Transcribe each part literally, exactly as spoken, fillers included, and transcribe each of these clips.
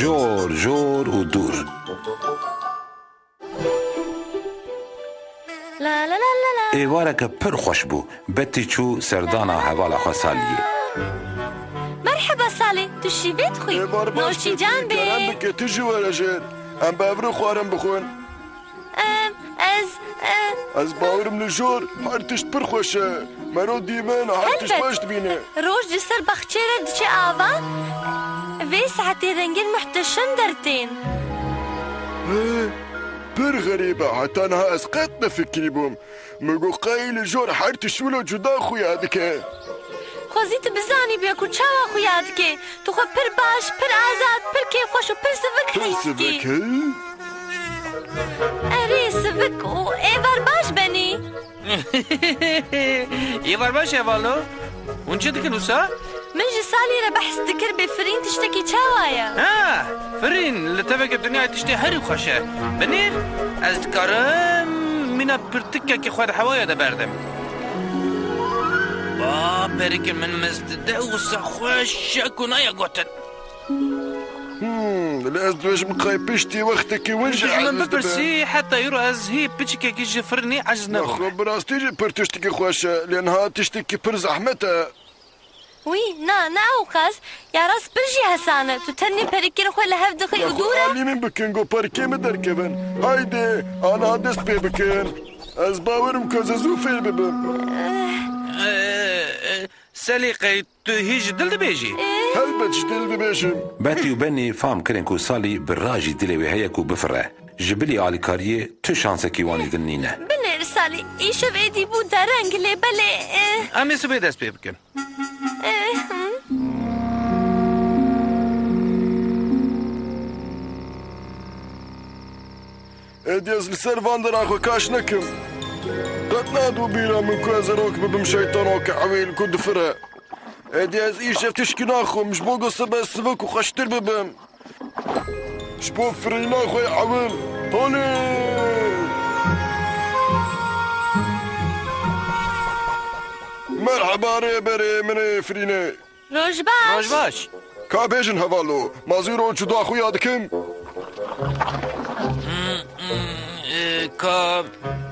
Jor, jor û dûr. La la la la la. Êvareke pir xweş bû. Betî çû serdana hevala xwe Saliyê. Merheba Salê, tu şîvê dixwî? Êvar baş Noşîcan bê. Kerem bike, tu jî were jêr. Em bi hev re xwarin bixwin. Em, ez, e, Ez bawerim li jor her tişt pir xweş e. Mero dîmen her tişt Helbet. Baş dibîne. Roj li ser baxçê re diçe ava. Vê saetê rengên muhteşem dertên. He, pir xerîb e. Heta niha ez qet nefikirîbûm. Min got qey li jor her tişt wilo cuda xuya dike. Xwezî tu bizanî bê ku çawa xuya dike. Tu xwe pir baş, pir azad, pir kêfxweş û pir sivik Pir hîs dikî. Sivik, he? Erê, sivik û êvar baş benî. Êvar baş e valo. Hûn çi dikin wisa? Min ji Salî re behs dikir bê firîn tiştekî çawa ye? Ha, firîn li teveke dinyayê tiştê herî xweş e. Binêr, ez dikarim mîna pirtikekî xwe di hewaya de berdim. Ba, perikê min mist dide wisa xweş e ku naya gotin. Hmm, lê ez dibêjim qey piştî wextekî win jî Min eziz dibe. Bipirsî, heta îro ez hî piçikekî ji firinî eciz nebûme. Nexwe, bi rastî jî pir tiştekî xweş e, lê niha tiştekî pir zehmet e. Wî, na, ne ewqas. Ya rast pir jî hesan e. Tu tenê perikên xwe li hev dixî û Nexwe dû re? Alî min bikin, go perikê min derkevin. Haydi, aniha dest pê bikin. Ez bawerim ku ez ê zû fêr bibim. Eh. Eh, eh, Salî qey tu hî ji dil dibêjî? Helbet ji dil dibêjim. Betî û Benî fam kirin ku Salî bi rajî dilê wê heye ku bifire. Ji bilî alîkariyê tu şansekî wanî din nîne. Binêr Salî, îşev êdî bû dereng lê belê, e, Em ê sibê dest pê bikin. E, hı. Êdî ez li ser van dera xwe kaş nekim. Qet nedibû bîra min ku ez ê rok bibim şeytanokê ewîl ku difire. Êdî ez îşev tişkî naxwim, ji bo ku sibe sivik û xweştir bibim. Ji bo firîna xwe ewil. Holê! Merheba rêberê min ê firînê. Roj baş. Roj baş. Ka bêjin hevalo, ma zî ro cuda xwe ya dikin? Hmm, hmm, e, ka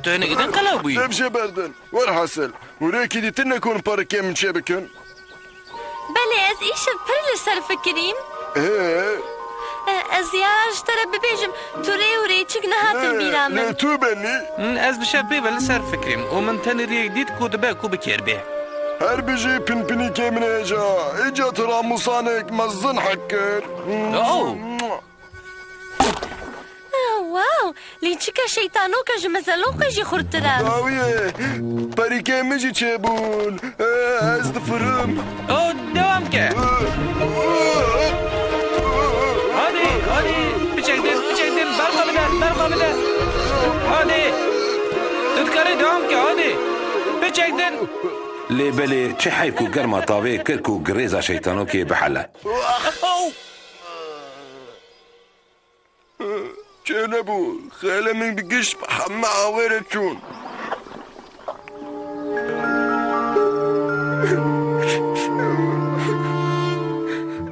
tu hinek din qelew bûyî? Dev jê berdin. Werhasil, hûn rêkî dîtin nekonin parikê min çêbikin? Belê, ez îşev pir li ser fikirîm. Ee? E, ez ya ji te re bibêjim, tu rê û rêçik nehatin Ee, bîra min. Lê tu Benî? Min ez bi şev pê ve li ser fikirîm û min tenê rêyek dît ku dibe ku bi kêr bê. Her bijî pinpinîkê min êca. Îca tu ramûsanek mezin hek kir. Oh! Oh, wow! Lîçika şeytanoka ji mezeloka jî xurtir e. Dawiyê, perîkê min jî çêbûn. Eh, ez difirim. Oh, devam ke. Hadi, hadi. Piçek din, piçek din. Berxa bide, berxa bide. Hadi. Tu dikarî devam ke, hadi. Piçek din. Lê belê çi heyf ku germa tavê kir ku girêza şeytanokê bihele. Oh! Çênebû. Xêlê min bi giş bi heme awê re çûn.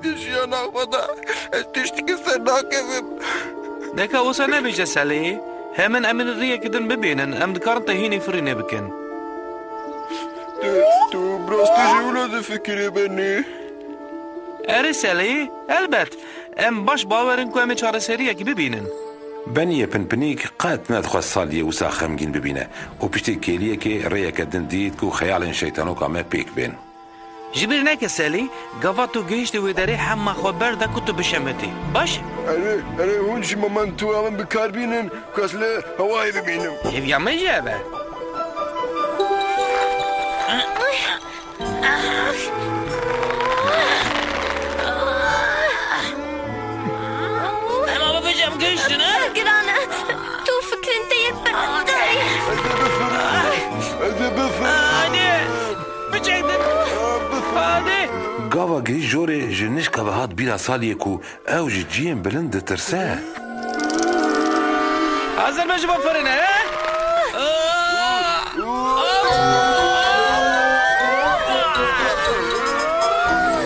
Di jiyana xwe de ez tiştekî ser nakevim. Deka wisa nebêje Salî. Hemin em ê riyekî din bibînin. Em dikarin te hînî firînê bikin. Tu, tu bi rastî jî wilo difikirî Benî? Erê Salî, elbet. Em baş bawer in ku em ê çareseriyekî bibînin. Beniyê pinpinîk qet nedixwest Saliyê wisa xemgîn bibîne û piştî kêliyekê rêyeke din dît ku xeyalên şeytanoka me pêk bên. Ji bîr neke Salî, gava tu gihiştî wê derê hema xwe berde ku tu bişemitî. Baş e? Erê, erê hûn jî momentoya min bi kar bînin ku ez li hewayê bimînim. Hêviya min jî ev e. Ema bibêje em gihiştin, he? Giran e. Tu fikrên te yê pir derî. Ez ê bifirim. Ez ê bifirim. Hadi. Biçek din. Hadi. Gava gihîşt jorê ji nişka ve hat bîra Saliyê ku ew ji cihên bilind ditirse. Hazir be ji bo firinê, he?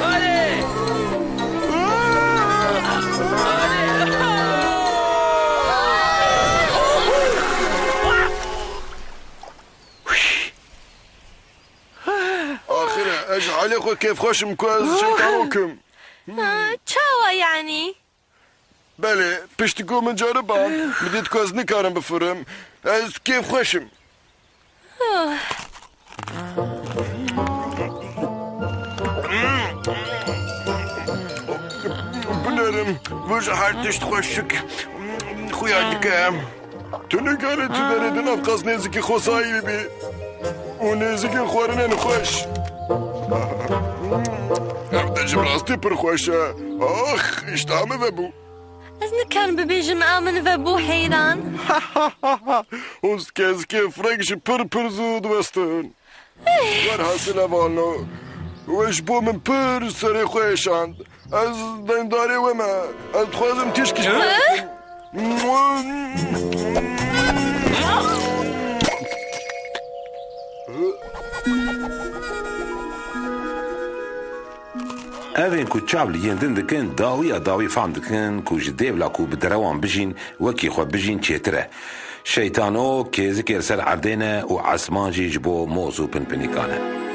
Hadi. Dê xwe kêfxweş im ku ez şeytan okim. Ha, çawa yanî? Belê, piştî ku min ceriban, min dît ku ez nikarim bifirim. Ez kêfxweş im. Oh. Binêrim, vir ji her tişt xweşik xuya dike. Tu nikarî tu derê di nav qas nêzikî xwesayî bibî û nêzikên xwarinên xweş. Ev de ji bi rastî pir xweş e. Ax, îşteha min vebû. Ez nikarim bibêjim a min vebû heyran. Hûn kêzikê firek jî pir pir zû diwestin. Werhasil hevalno, we ji bo min pir serê xwe êşand. Ez deyndarê we me. Ez dixwazim tişkî ji we bikim. Ev ên ku çav li yên din dikin, dawiya dawî fam dikin ku ji dêvla ku bi derewan bijîn, wekî xwe bijîn çêtir e. Şeytano kêzikê li ser erdê ne û esman jî ji bo moz û pinpinîkan e.